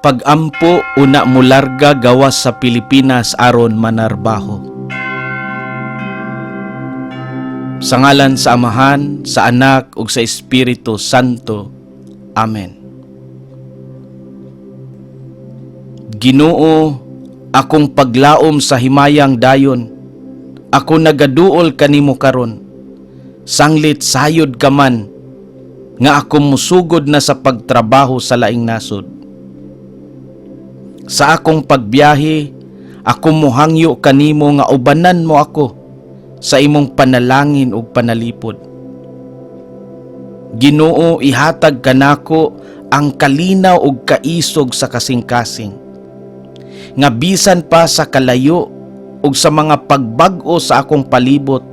Pag-ampo una mularga gawas sa Pilipinas aron manarbaho. Sa ngalan sa Amahan, sa Anak ug sa Espiritu Santo. Amen. Ginoo, akong paglaom sa himayang dayon. Ako nagaduol kanimo karon. Sanglit sayod ka man nga ako musugod na sa pagtrabaho sa laing nasod. Sa akong pagbiyahe, ako mohangyo kanimo nga ubanan mo ako sa imong panalangin ug panalipod. Ginoo, ihatag kanako ang kalinaw ug kaisog sa kasing-kasing. Nga bisan pa sa kalayo ug sa mga pagbag-o sa akong palibot,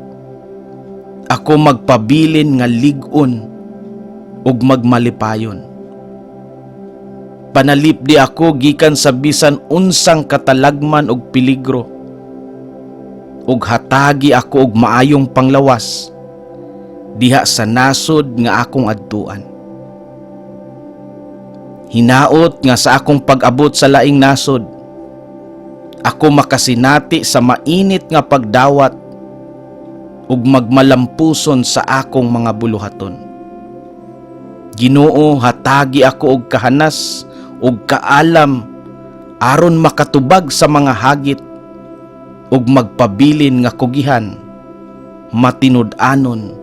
ako magpabilin nga lig-on ug magmalipayon. Panalipdi ako gikan sa bisan unsang katalagman ug peligro. Ug hatagi ako og maayong panglawas diha sa nasod nga akong adtuan. Hinaot nga sa akong pag-abot sa laing nasod, ako makasinati sa mainit nga pagdawat ug magmalampuson sa akong mga buluhaton. Ginoo, hatagi ako og kahanas ug kaalam aron makatubag sa mga hagit ug magpabilin nga kugihan, matinud-anon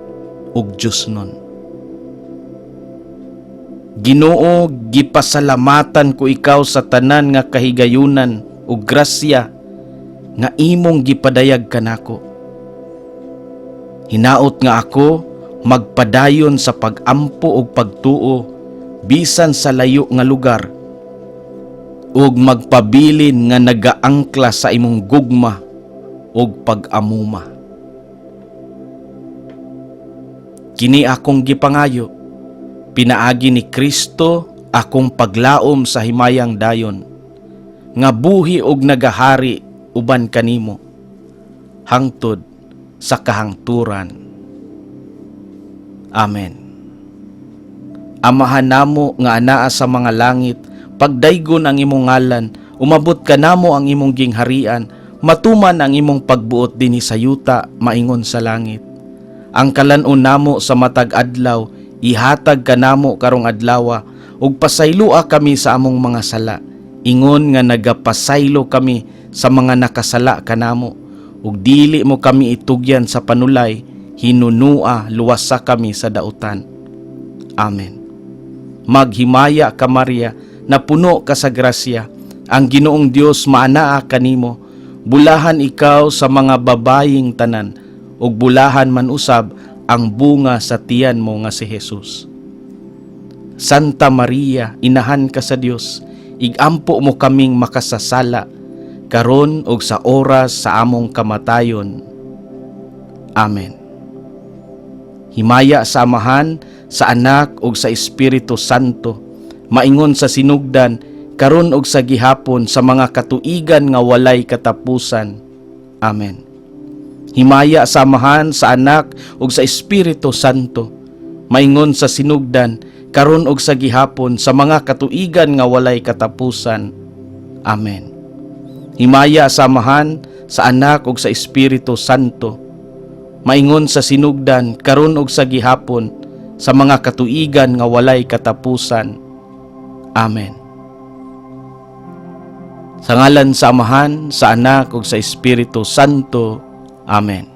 ug Diyosnon. Ginoo, gipasalamatan ko ikaw sa tanan nga kahigayunan ug grasya nga imong gipadayag kanako. Hinaot nga ako magpadayon sa pag-ampo ug pagtuo bisan sa layo nga lugar ug magpabilin nga nagaangkla sa imong gugma ug pag-amuma. Kini akong gipangayo, pinaagi ni Kristo akong paglaom sa himayang dayon, nga buhi og nagahari uban kanimo, hangtod sa kahangturan. Amen. Amahan namo nga anaa sa mga langit, pagdaygon ang imong ngalan, umabot kanamo ang imong gingharian, matuman ang imong pagbuot dinhi sa yuta maingon sa langit. Ang kalan-on namo sa matag adlaw, ihatag kanamo karong adlawa, ug pasayloa kami sa among mga sala, ingon nga nagapasaylo kami sa mga nakasala kanamo, ug dili mo kami itugyan sa panulay, hinunua luwasa kami sa dautan. Amen. Maghimaya ka, Maria, napuno ka sa grasya, ang Ginoong Dios maanaa kanimo, bulahan ikaw sa mga babayeng tanan, ug bulahan man usab ang bunga sa tiyan mo nga si Jesus. Santa Maria, inahan ka sa Dios, igampo mo kaming makasasala, karon ug sa oras sa among kamatayon. Amen. Himaya sa Amahan, sa Anak ug sa Espiritu Santo, maingon sa sinugdan, karon ug sa gihapon, sa mga katuigan nga walay katapusan. Amen. Himaya sa Amahan, sa Anak ug sa Espiritu Santo, maingon sa sinugdan, karon ug sa gihapon, sa mga katuigan nga walay katapusan. Amen. Himaya sa Amahan, sa Anak ug sa Espiritu Santo, maingon sa sinugdan, karon ug sa gihapon, sa mga katuigan nga walay katapusan. Amen. Sa ngalan sa Amahan, sa Anak ug sa Espiritu Santo. Amen.